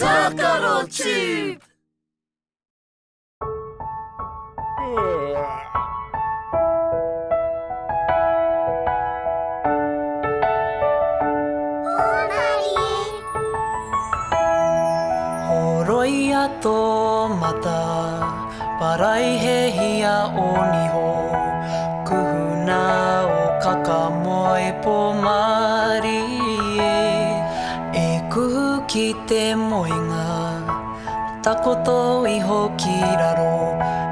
Tākaro Tube! Horoia tō mata, paraihehia ō niho, kuhuna ō kaka moe pō mārie, e kuhu ki te moenga. Takoto iho ki raro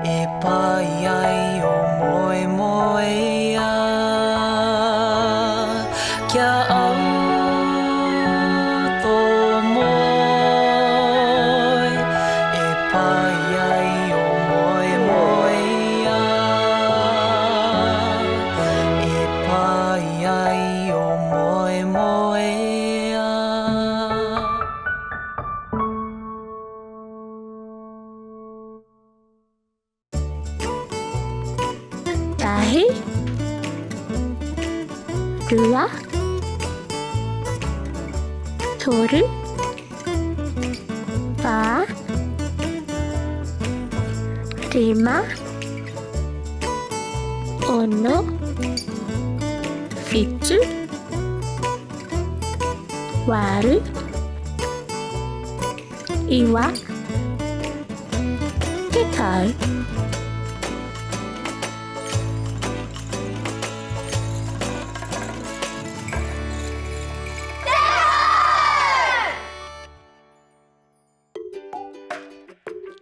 e pai ai o moemoeā. Kia au tō moe e pai ai o moemoeā. E pai ai o moemoeā. Tahi, rua, toru, whā, rima, ono, whitu, waru, Iwa. Tekau.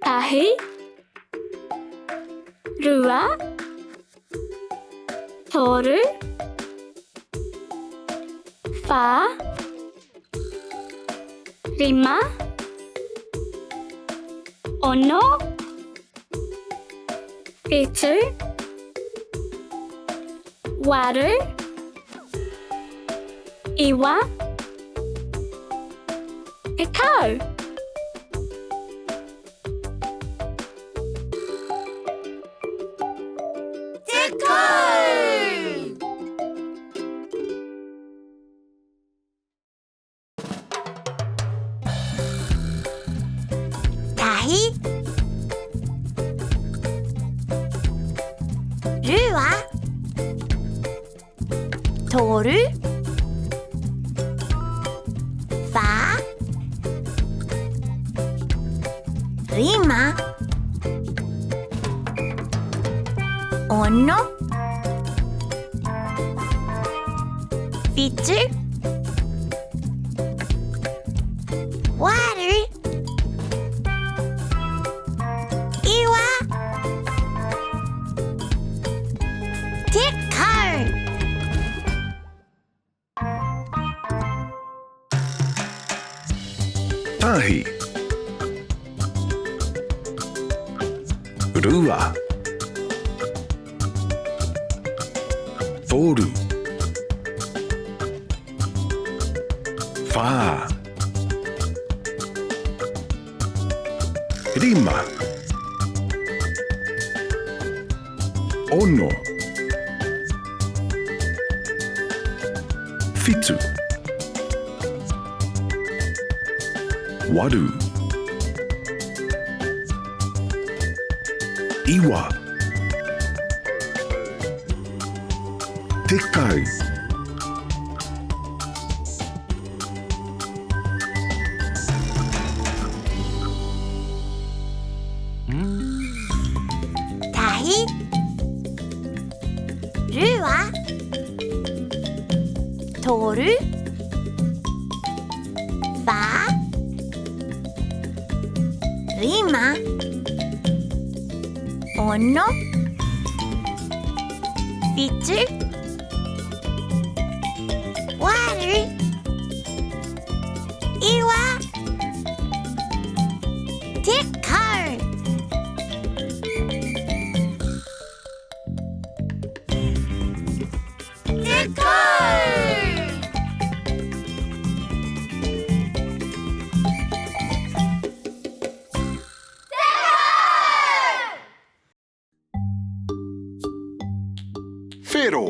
Tahi. Rua. Toru. Whā. Rima. Ono. Whitu. Waru. Iwa. Tekau. Tekau! Tahi. Rua. Toru. Whā. Rima. Ono. Whitu. Waru. Iwa. Tekau. Tahi. Rua. Toru. Whā. Rima. Ono. Whitu. Waru. Iwa. Tekau. Tahi. Rua. Toru. Whā. Rima. Ono. Whitu. Waru. Iwa. Tekau. Tekau! Whero.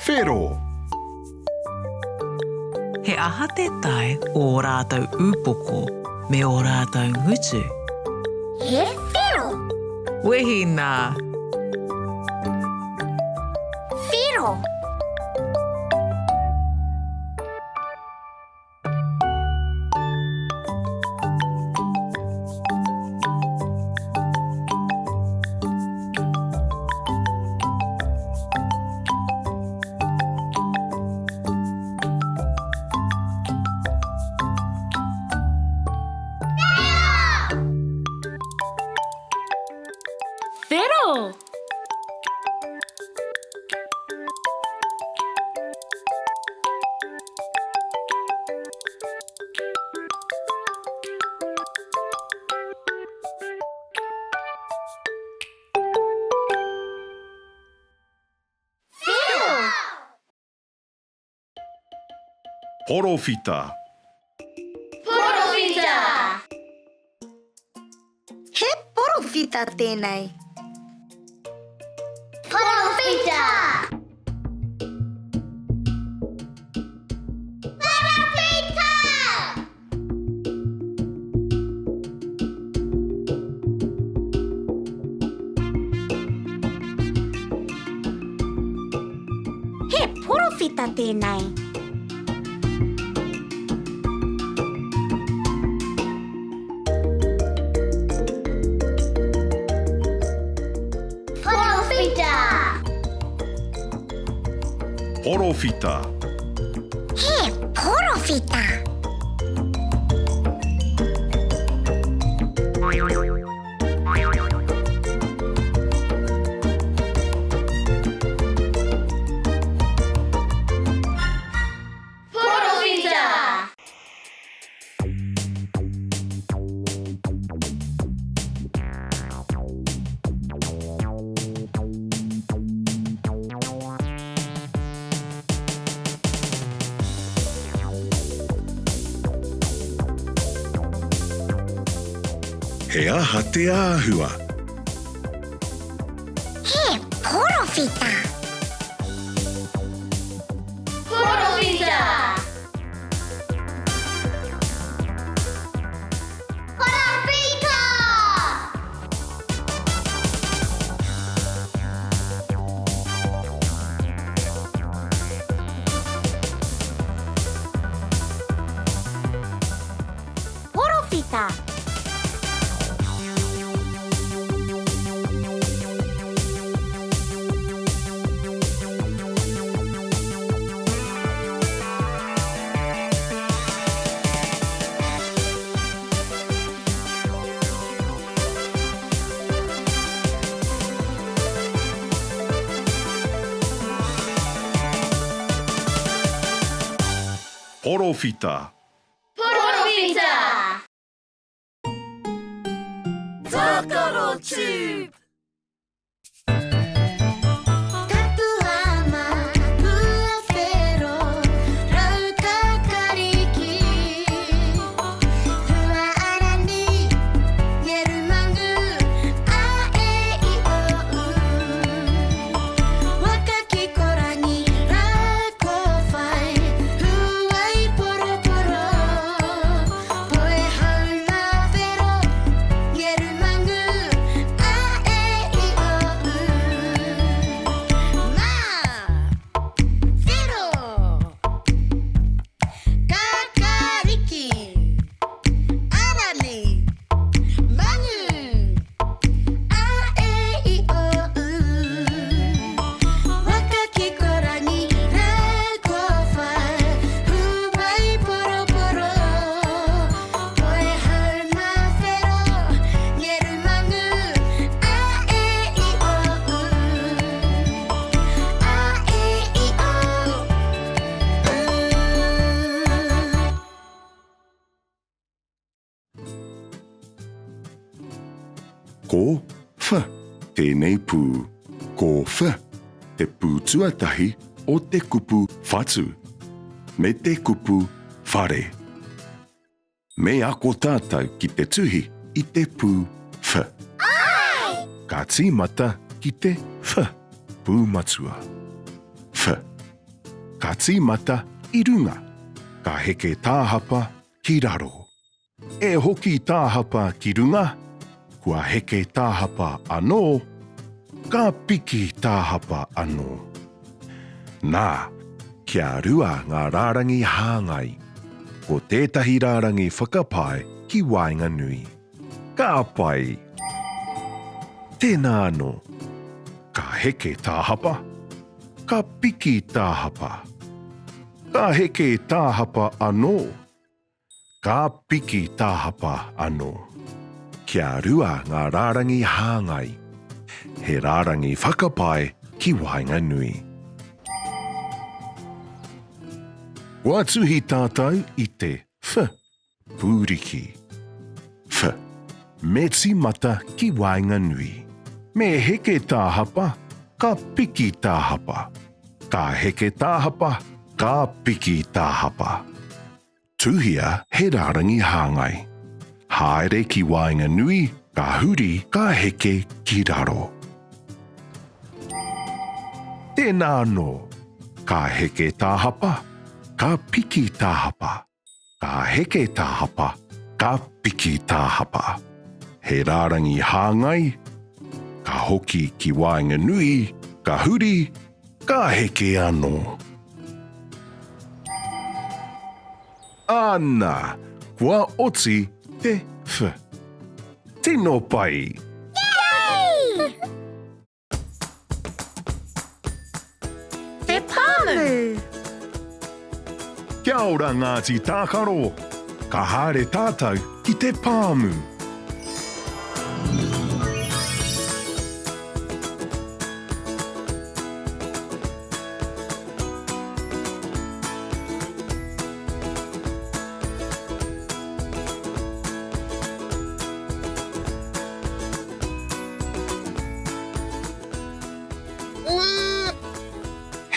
Whero. He aha te tae o ō rātou ūpoko me ō rātou ngutu? He whero. Wehi nā! Whero. Whero! Porowhita. Porowhita! He porowhita tēnei. Porowhita! Porowhita! He porowhita tēnei. Porowhita! Porowhita. He porowhita! Porowhita! He aha te āhua? He porowhita! Porowhita! Porowhita! Porowhita! Porowhita. Porowhita! Tākaro Tube! Ko Wh tēnei pū. Ko Wh te pū tuatahi o te kupu whatu me te kupu whare. Me ako tātou ki te tuhi i te pū Wh. Ka tīmata ki te Wh, pū matua. Wh. Ka tīmata i runga, ka heke tāhapa ki raro. E hoki tāhapa ki runga, kua heke tāhapa anō, ka piki tāhapa anō. Nā, kia rua ngā rārangi hāngai. Ko tētahi rārangi whakapae ki waenganui. Ka pai! Tēnā anō. Ka heke tāhapa, ka piki tāhapa. Ka heke tāhapa anō. Ka piki tāhapa anō. Kia rua ngā rārangi hāngai. He rārangi whakapae ki waenganui. Kua tuhi tātou i te wh pūriki. Wh. Me tīmata ki waenganui. Me heke tāhapa, ka piki tāhapa. Ka heke tāhapa, ka piki tāhapa. Tuhia he rārangi hāngai. Haere ki waenganui, ka huri, ka heke ki raro. Tēnā anō. Ka heke tāhapa, ka piki tāhapa. Ka heke tāhapa, ka piki tāhapa. He rārangi hāngai, ka hoki ki waenganui, ka huri, Ka heke anō. Ana, kua oti te wh. Tino pai! Yay! Te pāmu! Kia ora Ngāti Tākaro! Ka haere tātou ki te pāmu.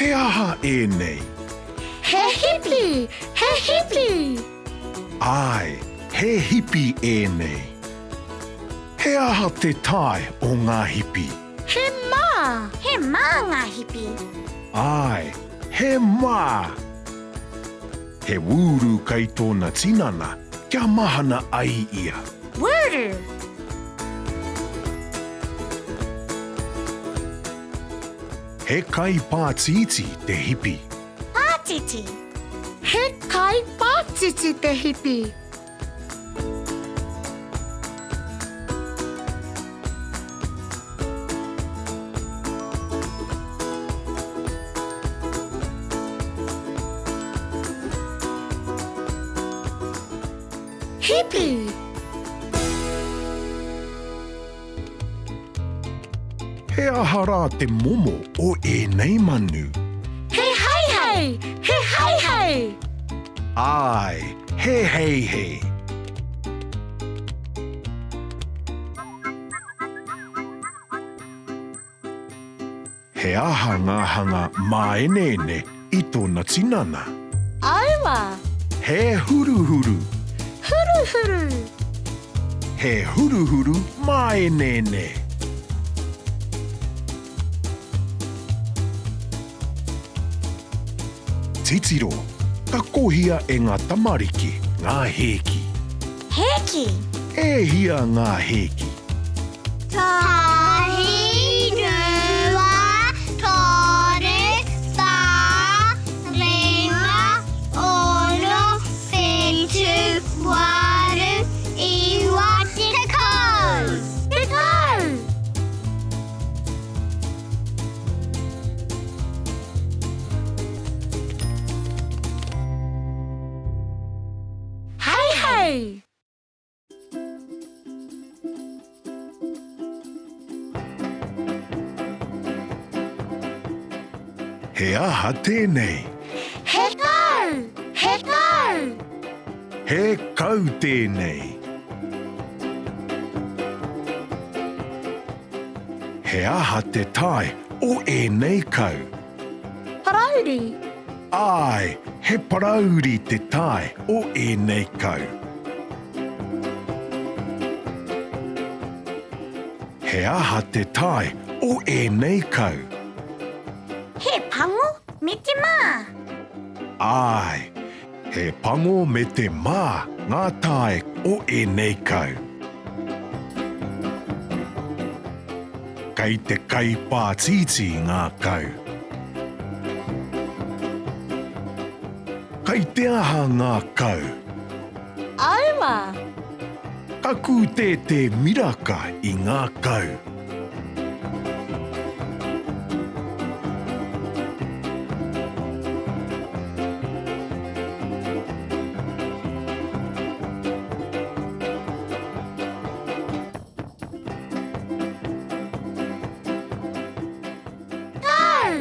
He aha ēnei? He hipi! He hipi! Āe, he hipi ēnei. He aha te tae o ngā hipi? He mā! He mā ngā hipi. Āe, he mā! He wūru kei tōna tinana kia mahana ai ia. Wūru! He kai pātītī te hipi. Pātiti! He kai pātiti te hipi. Hipi! He aha rā te momo o ēnei manu? He heihei! He heihei! Āe, he heihei. He aha ngā hanga māeneene i tōna tinana? Aua! He huruhuru! Huruhuru! He huruhuru māeneene. Titiro, ka kohia e ngā tamariki ngā hēki. Hēki! E hia ngā hēki? Tahi, rua, toru, whā, rima, ono, whitu, waru, iwa, tekau! Tekau! Heihei! He aha tēnei? He kau! He kau! He kau tēnei. He aha te tae o ēnei kau? Parauri. Āe, he parauri te tae o ēnei kau. He aha te tae o ēnei kau? He pango me te mā. Āe, he pango me te mā ngā tae o ēnei kau. Kei te kai pātītī ngā kau. Kei te aha ngā kau? Aua! Ka kūtētē miraka i ngā kau. Kau!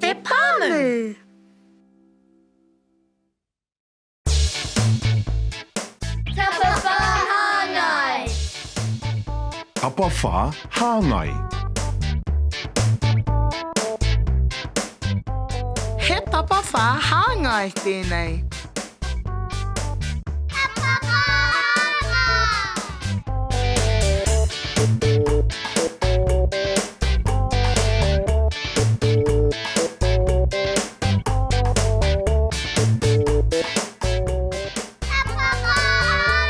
Te pāmu! Tapawhā hāngai. Tapawhā hāngai. He tapawhā hāngai tēnei. Tapawhā hāngai. Tapawhā hāngai.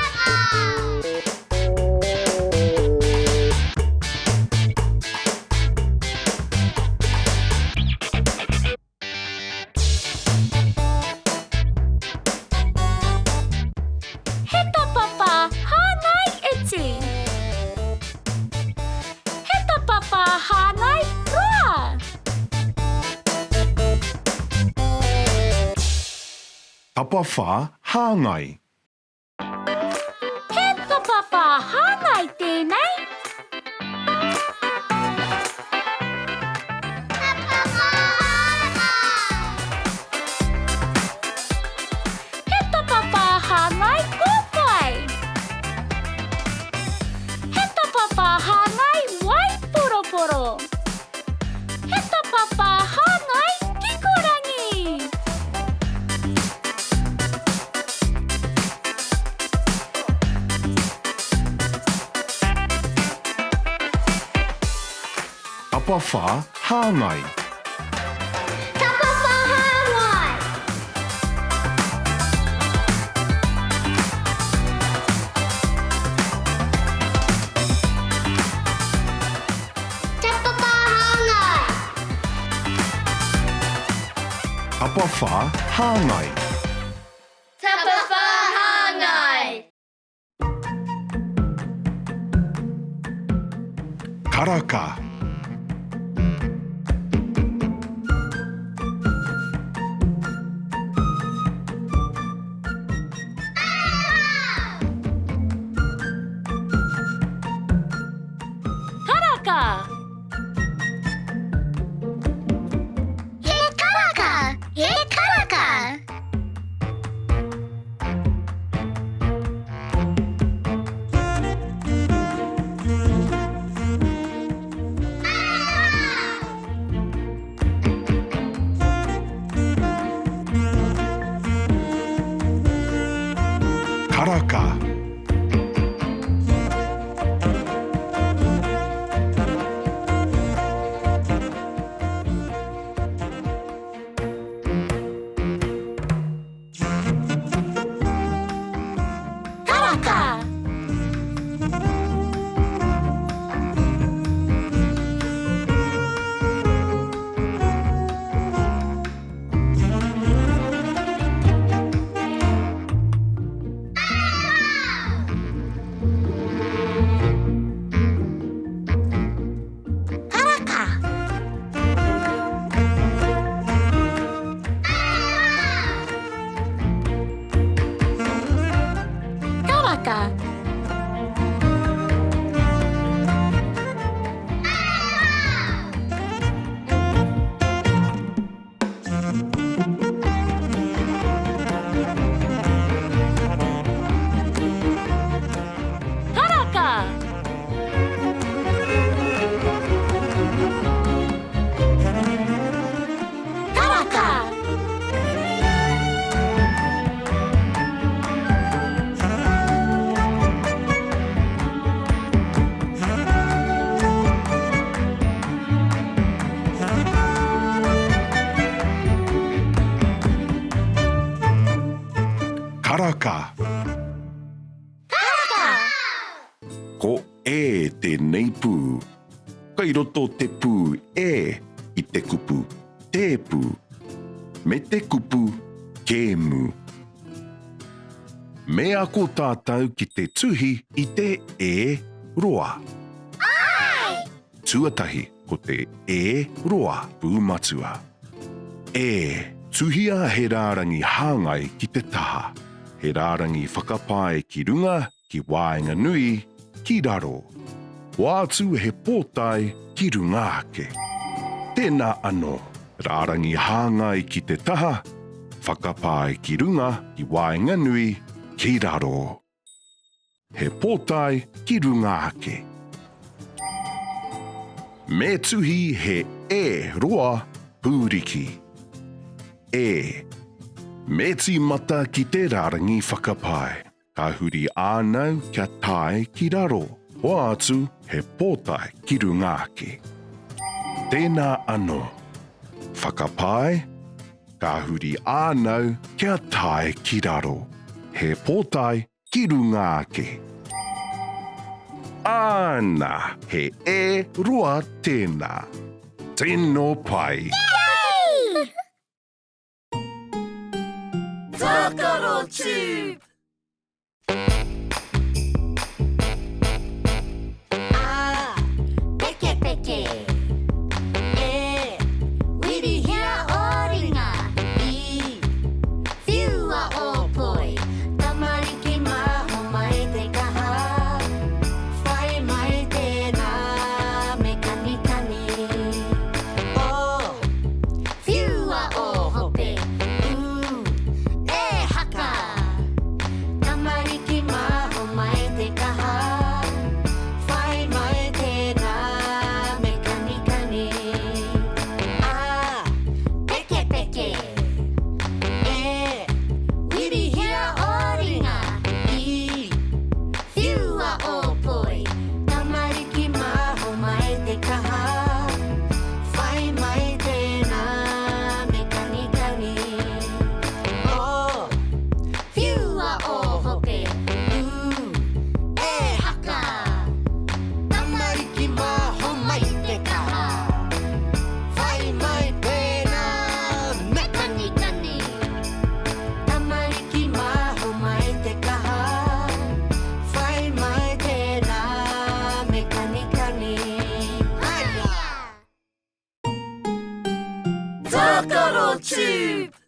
He tapawhā hāngai iti. He tapawhā hāngai roa. Tapawhā hāngai. He tapawhā hāngai tēnei. Tapawhā hāngai. He tapawhā hāngai kōwhai. He tapawhā hāngai waiporoporo. He tapawhā hāngai kikorangi. Tapawhā hāngai. Tapawhā hāngai. Tapawhā hāngai. Tapawhā hāngai. Tapawhā hāngai. Karaka. Karaka. He karaka! He karaka! Karaka. Karaka. Karaka. Karaka! Ko E tēnei pū. Kei roto te pū E i te kupu tēpu me te kupu kēmu. Me ako tātou ki te tuhi i te E roa. Āe! Tuatahi, ko te E roa pūmatua. E. Tuhia he rārangi hāngai ki te taha, he rārangi whakapae ki runga, ki waenganui, ki raro. Hoatu he pōtae ki runga ake. Tēnā anō, rārangi hāngai ki te taha, whakapae ki runga, ki waenganui, ki raro. He pōtae ki runga ake. Me tuhi he e roa pūriki. E. Me tīmata ki te rārangi whakapae. Ka huri ānau kia tae ki raro. Hoatu he pōtae ki runga ake. Tēnā anō. Whakapae, ka huri ānau kia tae ki raro. He pōtae ki runga ake. Āna, he e roa tēnā. Tino pai! Yay! Tākaro Tube! A, pekepeke. E, wirihia ō ringa. I, whiua ō poi. Tamariki mā, homai te kaha. Whai mai tēnā me kanikani. O, whiua ō hope. U, e haka. Tamariki mā, homai te kaha. Whai mai tēnā me kanikani. A, pekepeke. E, wirihia ō ringa. I, whiua ō poi. Tamariki mā, homai te kaha. Whai mai tēnā me kanikani. O, Whiua ō hope, ū, e haka! Tamariki mā, homai te kaha. Whai mai pēnā, me kanikani. Tamariki mā, homai te kaha. Whai mai tēnā, me kanikani. Haia! Tākaro Tube!